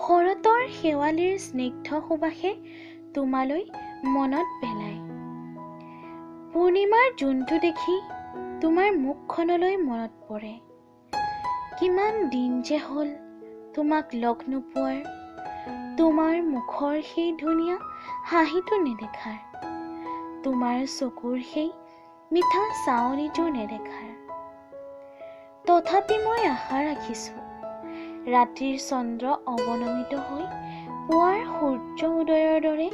শৰতৰ শেৱালিৰ স্নিগ্ধ সুবাসে তোমালৈ মনত পেলায়। পূৰ্ণিমাৰ জোনটো দেখি তোমাৰ মুখখনলৈ মনত পৰে। কিমান দিন যে হ'ল তোমাক লগ নোপোৱাৰ, তোমাৰ মুখৰ সেই ধুনীয়া হাঁহিটো নেদেখাৰ, তোমাৰ চকুৰ সেই মিঠা চাৱনিটো নেদেখাৰ। তথাপি মই আশা ৰাখিছোঁ, ৰাতিৰ চন্দ্ৰ অৱনমিত হৈ পুৱাৰ সূৰ্য উদয়ৰ দৰে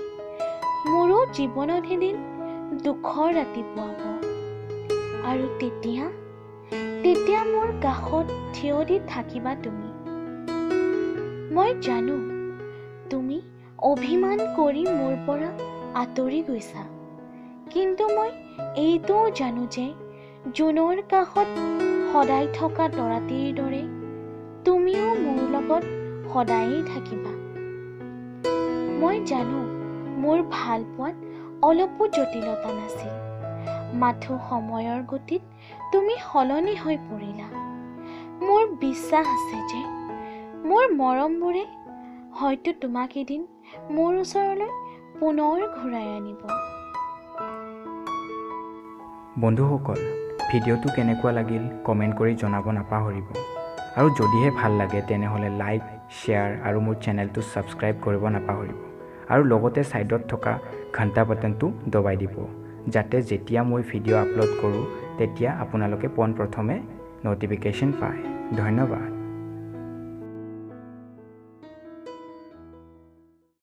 মোৰো জীৱনত এদিন দুখৰ ৰাতিপুৱাব, আৰু তেতিয়া তেতিয়া মোৰ কাষত থিয় দি থাকিবা তুমি। মই জানো তুমি অভিমান কৰি মোৰ পৰা আঁতৰি গৈছা, কিন্তু মই এইটোও জানো যে জোনৰ কাষত সদায় থকা তৰাটিৰ দৰে তুমিও মোৰ লগত সদায়েই থাকিবা। মই জানো মোৰ ভালপোৱাত অলপো জটিলতা নাছিল, মাথো সময়ৰ গতিত তুমি সলনি হৈ পৰিলা। মোৰ বিশ্বাস আছে যে মোৰ মৰমবোৰে হয়তো তোমাক এদিন মোৰ ওচৰলৈ পুনৰ ঘূৰাই আনিব। বন্ধুসকল, ভিডিঅ'টো কেনেকুৱা লাগিল কমেণ্ট কৰি জনাব নাপাহৰিব, আৰু যদিহে ভাল লাগে তেনেহ'লে লাইক, শ্বেয়াৰ আৰু মোৰ চেনেলটো ছাবস্ক্ৰাইব কৰিব নাপাহৰিব, আৰু লগতে ছাইডত থকা ঘণ্টা বাটনটো দবাই দিব, যাতে যেতিয়া মই ভিডিঅ' আপলোড কৰোঁ তেতিয়া আপোনালোকে পোনপ্ৰথমে ন'টিফিকেশ্যন পায়। ধন্যবাদ।